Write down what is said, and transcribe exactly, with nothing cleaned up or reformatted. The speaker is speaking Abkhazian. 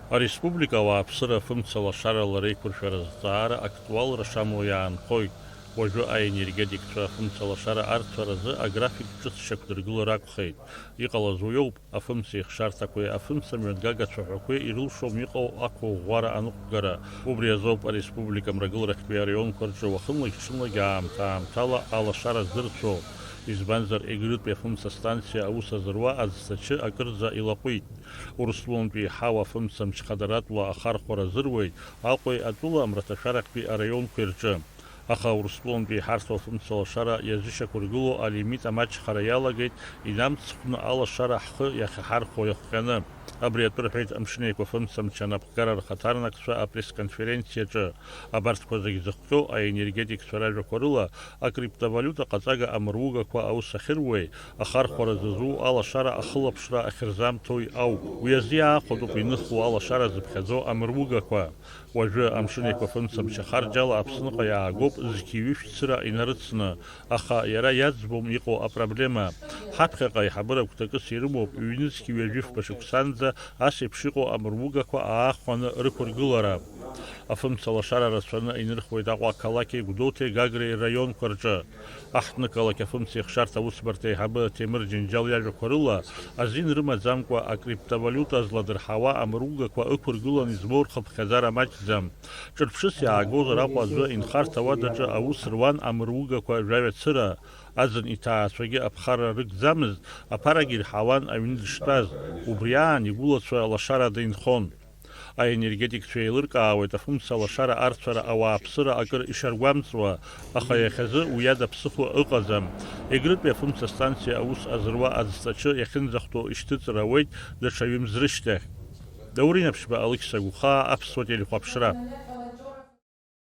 Ареспублика ауааԥсыра афымца лашарала реиқәыршәара зҵаара актуалра шамоу иаанхоит. Уажәы аенергетикцәа афымца лашара арцәаразы аграфик ҿыц шьақәдыргылар акәхеит. Иҟалаз уиоуп, афымца ихшарҭақәеи афымца мҩаҭгага цәаҳәақәеи ирылшом иҟоу ақәыӷәӷәара аныҟәгара. Убри азоуп ареспублика мрагыларахьтәи араионқәа рҿы уахынлагь-ҽынлагь аамҭа-аамҭала алашара здырцәоу, избанзар, Егрытәи афымца станциа аус азыруа аӡҭачы акырӡа илаҟәит. Урыстәылантәи иҳау афымца мчхадаратәла ахархәара зыруеит Аҟәеи атәыла амраҭашәарахьтәи араионқәеи рҿы. Аха Урыстәылантәи иҳарҭо афымца лашара иазышьақәыргылоу алимит амаҷхара иалагеит инамҵхәны алашара ҳхы иахьаҳархәо иахҟьаны. Абри атәы рҳәеит Амшын Еиқәа афымца мчы анапхгара рхаҭарнакцәа апресс-конференциаҿы. Абарҭқәа зегь зыхҟьо аенергетикцәа ражәақәа рыла, акриптовалиута ҟаҵага амругақәа аус ахьыруеи, ахархәара зызу алашара ахылаԥшра ахьырзамҭои ауп. Уи азы иаахәатәуп иныху алашара зыԥхьаӡо амругақәа. Уажәы Амшын Еиқәа афымца мчы ахарџь ала Аԥсныҟа иаагоуп зқьи ҩышә цыра инарыцны, аха иара иаӡбом иҟоу апроблема. Ҳаԥхьаҟа аиҳабыра гәҭакыс ирымоуп ҩнызқьи ҩажәи фба шықәсанӡа ас еиԥш иҟоу амругақәа аахәаны рықәыргылара. Афымца лашара рацәаны инырхуеит Аҟәа ақалақьи Гәдоуҭеи Гагреи раионқәа рҿы. Аҳҭнықалақь афымца ихшарҭа аусбарҭа аиҳабы Ҭемыр Џьынџьал иажәақәа рыла, азин рымаӡамкәа акриптовалиута зладырҳауа амругақәа ықәыргыланы измоу рхыԥхьаӡара маҷӡам. Ҿырԥшыс иаагозар Аҟәа аӡәы инхарҭа ауадаҿы аус руан амругақәа жәаҩа цыра. Аӡын иҭаацәагьы аԥхарра рыгӡамызт, аԥарагьы ирҳауан аҩны дыштәаз. Убри аан игәылацәа лашарада инхон. Аенергетикцәа еилыркаауеит афымца лашара арцәара ауааԥсыра акыр ишаргәамҵуа, аха иахьазы уи ада ԥсыхәа ыҟаӡам. Егрытәи афымца станциа аус азыруа аӡҵачы иахьынӡахәҭоу ишьҭыҵыр ауеит даҽа ҩымз рышьҭахь. Даур Инаԥшьба, Алықьса Гәхаа, Аԥсуа телехәаԥшра.